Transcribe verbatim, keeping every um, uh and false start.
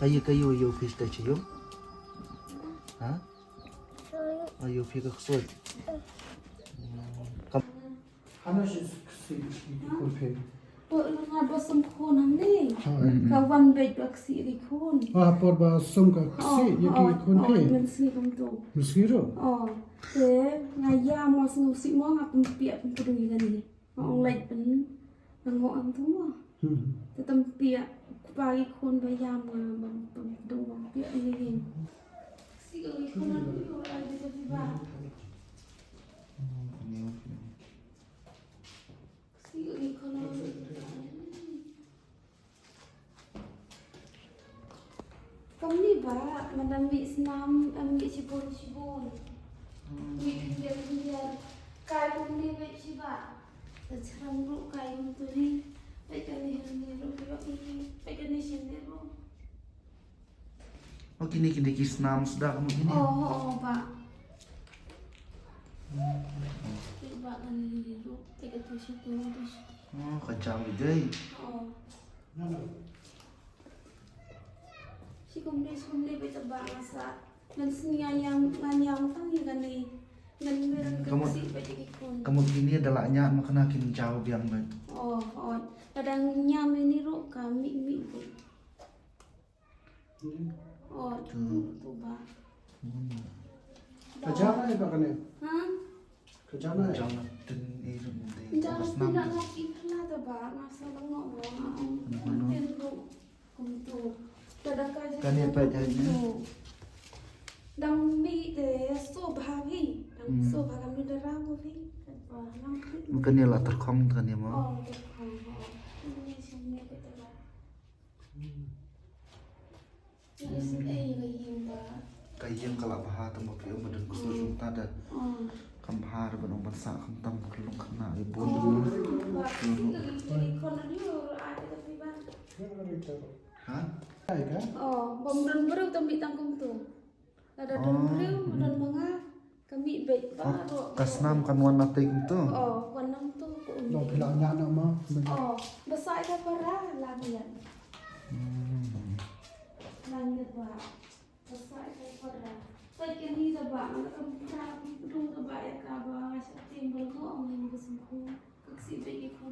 Kaei kaei ïoh phi sha ïew? Ha? Ïoh phi ka ksuid. Kam. Hana shi ksih ïa ki khun phi. Por nga ba sum khun hangne. Ka wan beit ba ksih ïa ki khun. Ah, por ba sum ka ksih ïa ki khun phi. Mynsngi kumto. Mynsngi ruh. Oh. Te nga ïam, nga sngewsih mo nga pynpiah pynpdung ïa kane. Nga ong leit pyn, nga ong am tu mo. Hmm. Te tam piah kpa ki khun ba ïam nga ba pynpdung ba piah ïa ki. Ksih ïa ki khun, ïa ki khun. Ksih ïa ki khun. Kam mih ba, mynta mih snam, em, mih shibun shibun. Mih khyndiat khyndiat. Kai kumne beit shiba. Te shrang ruh kai kumtu hi. Beit kane hangne ruh, beit kane shangne ruh. Oh, kine kine ki snam sda mo kine. Oh, oh, oh, ba. Beit ba kane ruh, beit katu shitu, tu shitu. Oh, ka jam dei. Oh. Shi kumne, shi kumne beit ba nga sa. Ngan sngi nga ïam, nga ïam tang ïa kane. Ngan mih ka ksih beit ïa ki khun. Ka mut kine da la ñiad ma kane kin jaw biang beit. Oh, oh. Lada ïam ïa ni ruh ka mih mih beit. Oh, tu tu ba. Ka jam ai ba kane. Ha? Ka jam ai. Jam na tin i ruh ni. Jam na tin na i phala ta ba, nga sa lyngngoh ba nga ong. Tin ruh kumtu. Ka da ka jam. Kane peit kumtu. Dang mih te so bha hi. Dang so bha kam da ra ko hi. Ka ba ngam. Kane la tyrkhong kane mo. Oh, tyrkhong. Oh. Kane sini ka ta ba. Ka ïing ka la bha tang ba phi ong ba don ksuid jong ta da. Kam bha re ban ong ban sah khamtam ka long khynnah ïa bun. Ha? Oh, bym don briew tang mih tang kumtu. Lada don briew, don ma nga, ka mih beit baroh. Ka snam kan wan na tei kumtu. Oh, wan nangtu. Ba phi la ñiad na ma. Oh, ba sah ïa ka para la ñiad. Hmm. La ñiad ba. Ba sah ïa ka para. Peit kane da ba, nga la kam pra, phi pdung da ba ïa ka ba, nga shah tieng ba la ong ïa ka sngewkhia. Ka ksih beit ki khun.